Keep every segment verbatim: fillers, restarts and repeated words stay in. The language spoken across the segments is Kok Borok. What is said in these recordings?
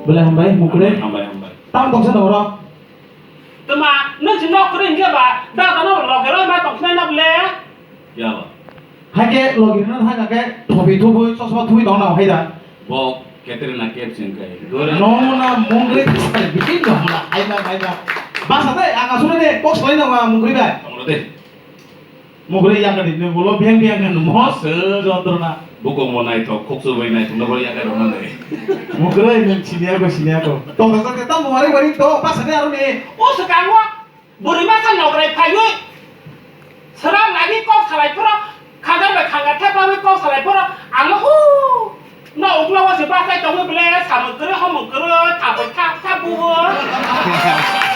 Belai hambai, mukre. Hambai, hambai. Tam toksa noro. Tuma, nwng si nok kwrwi hwnkhe ba, da da no loge roi ma tong sinai na ble. Yaba. Hai khe logi no hai khe thobi thubui chosma thubui tong na hai da. Bo Katrina Kaif sing kai. Nong na mungre bising no mula hai na hai na. Basa de ang asuna de kok salai na ma mungre ba. Tongro de. Mugre yakani ni ulo biang biang ni mo se jontro na. Buko mo naithok, khuksu bai naithok, nabo yakai rok nang de. Mugre nang siniya ko, siniya ko. Tong tong tong tong, wari wari to, pas ne aro ni. O swkango, bwrwi masa nograi phaiwi. Sera lagi kok salai phoro, khagar bai khagar thep phaiwi kok salai phoro, ang hu. No, ukla wasi batai tongwi ble, samung kwrwi, homung kwrwi, thabwi thap thap bubo.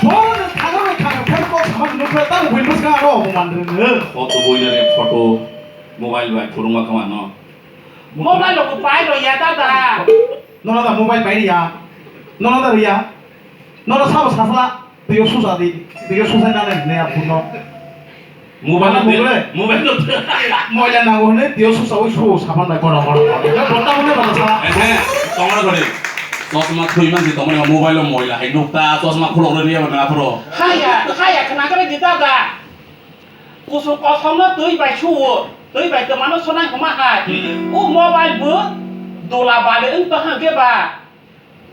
Bo no thago, thago, phai kok sama nukla, tamo bui muska aro, obo manrwng. Photo boina re, photo, mobile bai phurungma kama no. Mobile rok bai rw ya, dada. Nono da mobile bai ya. Nono da ya. Nono sabo sasla. Twiyo susa di, twiyo susa nana hwnwi a phunno. Mobile no, mobile no. Moila nango hwnwi twiyo susa wi su sapan bai kono kono kono. Bota mone bota sala. Ehe, tongna gori. Chosma thui man si tongna mobile o moila hai nukta chosma khulok re riya bana phuro. Haya, haya khna gori di dada. Kusuk kosong no twi bai su, twi bai tongmano sonai huma hai. Hmm. O mobile bo dola bale wng tong hang khe ba.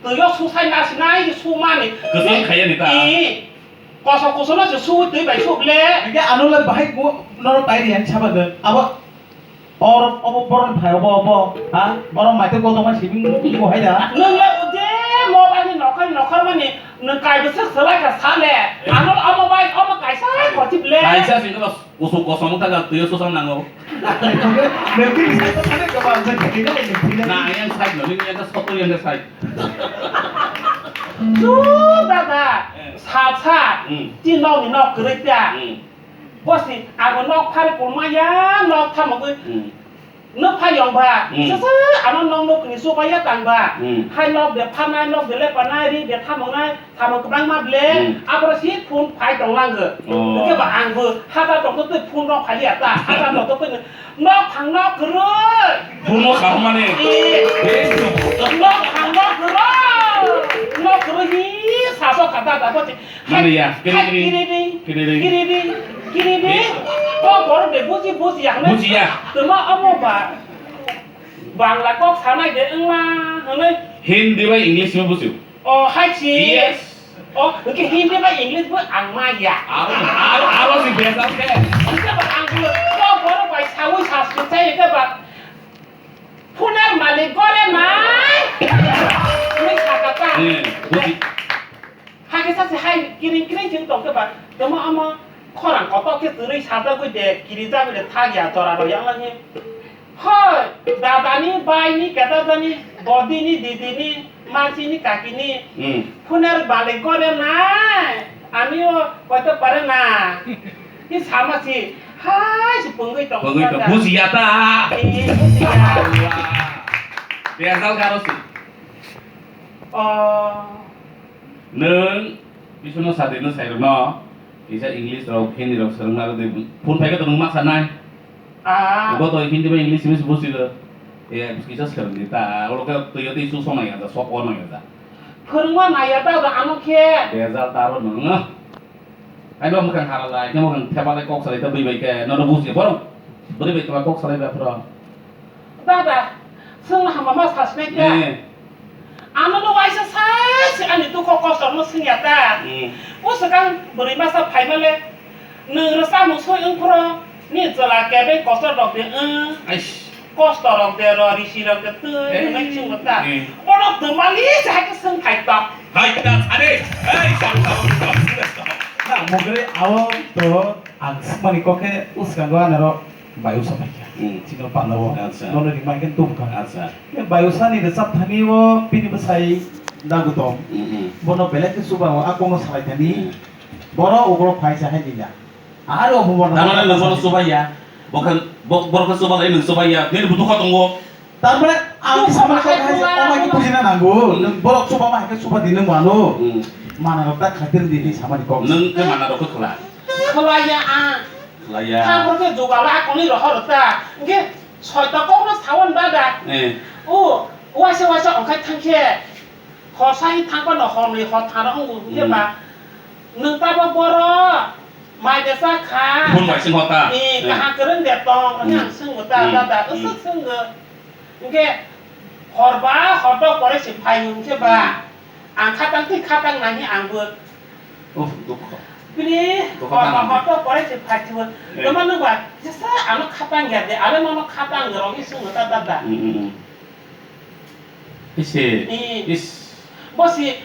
Twi o susai nasinai sumani. Kwchang khaiya ni ta. Ee. Koso koso no se su twi bai su ble. Hingke ano le bahai bo noro pai riya saba de. Abo or obo boron phai obo obo. Ha? Boron mai te godong mai sibing bo hai da. Nung le uje mo bani nokhar nokhar mani nung kai bwswk swlai kha sale. Ano omo bai omo kaisa kochi ble. Kaisa sing ko. Kusuk kosong wngkha twiyo susa nango. Nang khe ni side o thani khe ba ang khe ni side o thani. Na, yang side no, nini yang side o, yang side. Su dada, eh. Sa sa, hmm. Ti nok ni nok kwrwi ta. Hmm. Bosi, ang nok phari kulma ya, nok thamogwi. Hmm. Nuk phai yong ba, hmm. Sasa ano nok nuk ni su ba ya tang ba. Hmm. Hai nok de phanai, nok de le panai, ri de thamongnai, thamong kwbangma ble, hmm. Abro si phone phai tong lango. Oh. Hwnkhe ba ang bo hata tong twi phone rok phai ya ta, hata tong twi nok thang nok kwrwi. Phone no kaham mani. Eh. Eh. Nok thang nok kwrwi. Nok kwrwi hi saso kata ta ko. Mani ya, kiri, kiri. Kiri, kiri. Kiri, kiri. Kiri, kiri. Eh. Ko bor de buji, buji ya. Buji ya. Tuma amo ba. Bangla kok sanai de wngma hwnwi. Hindi bai English no bujiu. Oh, hai si. Yes. Oh, hwnkhe Hindi bai English bo ang ma ya. Aro, aro, aro si bejal khe. Hwnkhe ba ang bo, ko borok bai saui sa swk chai hwnkhe ba. Phunar malik gore nai. Hwnwi sakha ta. Eh, buji. Hakhe sachi hai kiring kiring chwng tongkhe ba, tamo omo khorang kotor khe twrwi sajagwi de, kirijagwi de thak ya, jora rw ya wngya khe. Hoi, dadani, baini, kedadani, bodini, didini, masini, kakini, hmm. Phunar balik gore nai, amiyo koito pare na. Hi sama si, hai si pungwi tong. Pungwi tong, bujiya ta. Eh, bujiya. Bejal karo si. Oh. Nwng bisingo satwi nwng sairokno kisa English rok, Hindi rok swrwngna rwdi, phone phaikhe to nwng ma sanai. Ah. Bo to Hindi bai English English bujigo. E, kisa swrwngdi ta, oro khe twiyo tei su sonai ya da, sok o nai ya da. Phwrwngma nai ya da, ano khe. Bejal taro nwng. Hai bo mwkhang haralai, khe mwkhang thepalai kok salai ta bui bai khe, nono buji borok. Bwrwi bai tongma kok salai da phro. Dada, chwng hama ma sasnai khe. Eh. Ano no waisa sai se ani dukho kosto no swngya ta. Hmm. O swkang bwrwi masa phaimale, nwng rwchapmung soi wngphuru, ni chwla kebeng kotor rok de wng. Ais. Kosto rok de ro, risi rok de twi, eh, hwnwi chwngbo ta. Eh. Bono twmali se hai khe swng thai tok. Hai ta sare. Ei, sa, sa, sa, sa, sa. Na, mugre awo to ang swngmani kok khe uskango anaro. Bayusa paikha. Hmm. Chino panda o. Acha. Nono rimai khe tubukha. Acha. Bayusa ni rwchap thani o bini bwsai Dagutom. Hmm, hmm. Bono belai khe chuba o, a kokno salai thani. Hmm. Boro ugro phaisa hai nila. Aro obo bono. Tamane nwng bono chuba ya. Bokhan, bo-, borok khe chuba lai nwng chuba ya. Nini bo dukha tongo. Tamane ang kisa mani kok hai, o mai khe bujina nango. Hmm. Nwng borok chuba ma hai khe chuba di nwng mano. Hmm. Mana rok ta khatir di di samani kok. Nwng khe mana rok khe khwla. Khwlaiya ang. Laya. Tamo khe jogala akoni rohor ta. Hingke soita kokno sawan dada. Eh. O, waisa waisa ongkhai thangkhe. Hor sai thangba no hor ni hor thana wngo hwnkhe ba. Nwng tabok boro mai de cha kha. Bun bai sing hota. Ni kaham kwrwng de tong hwnwi ang swngbo ta, ta, ta, aswk swnggo. Hwnkhe hor ba hor dok pore se phai hwnkhe ba. Ang khatang twi khatang nai ang bo. Oh, dukho. Bini hor ba hor dok pore se phai se bo. Tama nwng ba jesa ano khatang ya de, ale nono khatang rogwi swngbo ta, ta, ta. Isi. Is. Bosi,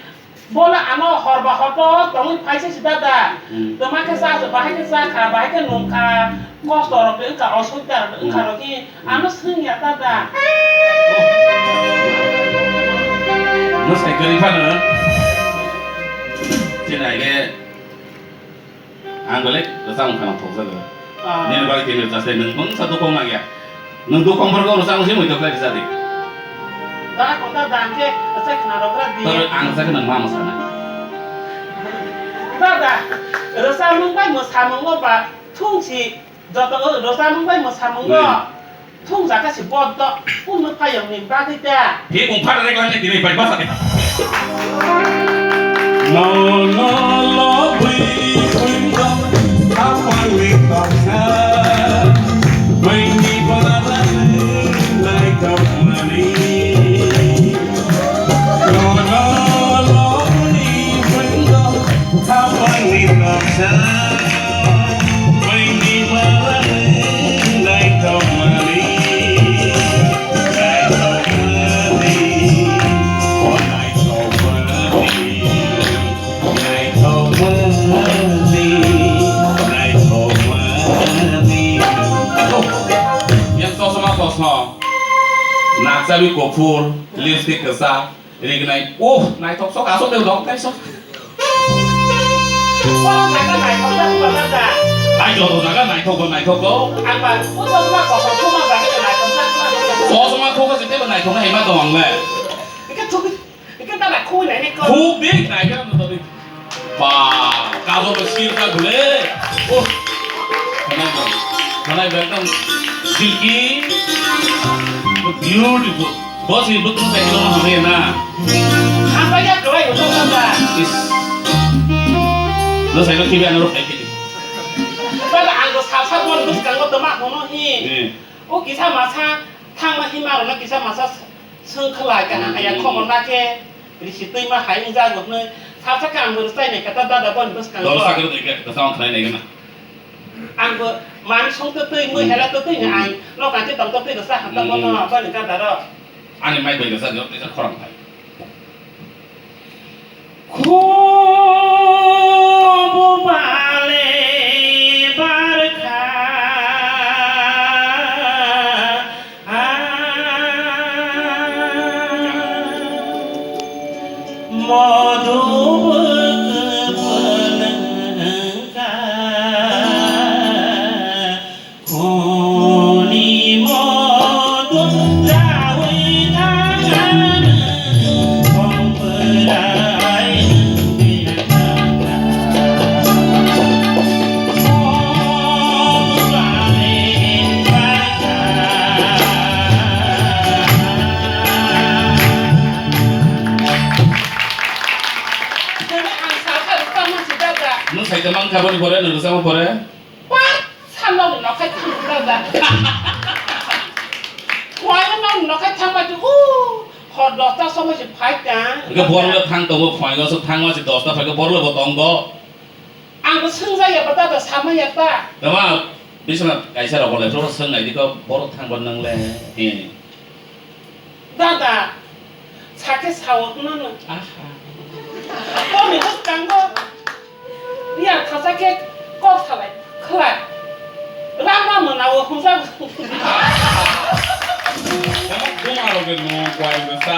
bola ano hor ba hor to tongwi phaisa si dada. Toma khe cha, bahai khe cha kha, bahai khe nung kha, kosto rok wng kha, osubida rok wng kha rok hi ano swng ya dada. Mwsai kwrwi phano. Chini hai khe. Ang belai rwchapmung kheno thokjago. Ah. Nini bagwi tini rwchapsai nwng mungsa dukhu wng ya. Nwng dukhu wng borok rwchapmung se muitok khlai rwchadi. Da, kok da, da, hwnkhe rwchap khna rwgra di. Toro ang rwchapkhe nwng ma mwsana. Da, da, rwchapmung bai mwsamungo ba thung si joto o rwchapmung bai mwsamungo. Thung jaka si boddo, kunu payong ni bagwi ta. Hi kung phara rek langnai tini bai basa de. No, no, lo, bui, bui, no, kapang ni toksa, bui ni bana lai tokmani. No, no, lo, bui, bui, no, kapang ni toksa. Yang chosma kosom, nakchabi kophur, lipstick kwchak, rignai, uff, naithok sok, aswk de dok kaisa. Bono jaga naithok jak, bono jaga. Hai joto jaga naithok bo naithok bo. Ang ba, o chosma kosom thuma jaga naithok jak, naithok jak. Chosma thok se tebo naithok hai ma tong ang le. Ike thuk, ike ta na khui nai ne ko. Thuk dik nai ka no to dik. Ba, kajol bo sil ka gule. Oh. Khwnai ba, khwnai ba ekdom silky. Beautiful. Boss ni bwtwng sai khe no hamya na. Hamya ya kwlai bo tong ba. Is. No sai no kibi ano rok sai khe. Baba ang do sa sa bon bwskango toma hono hi. Eh. O kisa masa thangma hima rok no kisa masa swng khlai ka aya khomor na khe risi twi ma hai wng jago hwnwi sa sa khe ang bo rwchai nai kha ta dada bon bwskango. Dol sa khe rwchai khe ta sa ang khlai nai gana. Ang bo mani song to twi mui hela to twi ni ang no kan che tong to twi rwsa ham ta bono bani ka daro. Ani mai bai rwsa jok twi sa khorang thai. Khubu bale barkha modu bwkha. Khoni moto rawi thangani khong pwrai. Nwng sai tongma wngkha boni pore, nwng rwchapma pore. Pah! Sa nokni nokhai thang da. Wai nokni nokhai thangma tu, uh, hor dosta somo se phai ta. Hwnkhe borok le thang tongo, phoingo se thangma se dosta phaikhe borok le bo tong bo. Ang bo swngjak ya ba ta da sama ya ta. Tama biswanath kaisa rok le phoro swng nai dikho borok thang bo nang le. He. Dada, sakhe sao hwnano. Aha. Tongni bwskango. Riyang thasa khe kok salai, khlai. Rama mwnao hwnjak. Tamo buma rok no kwai bwsa.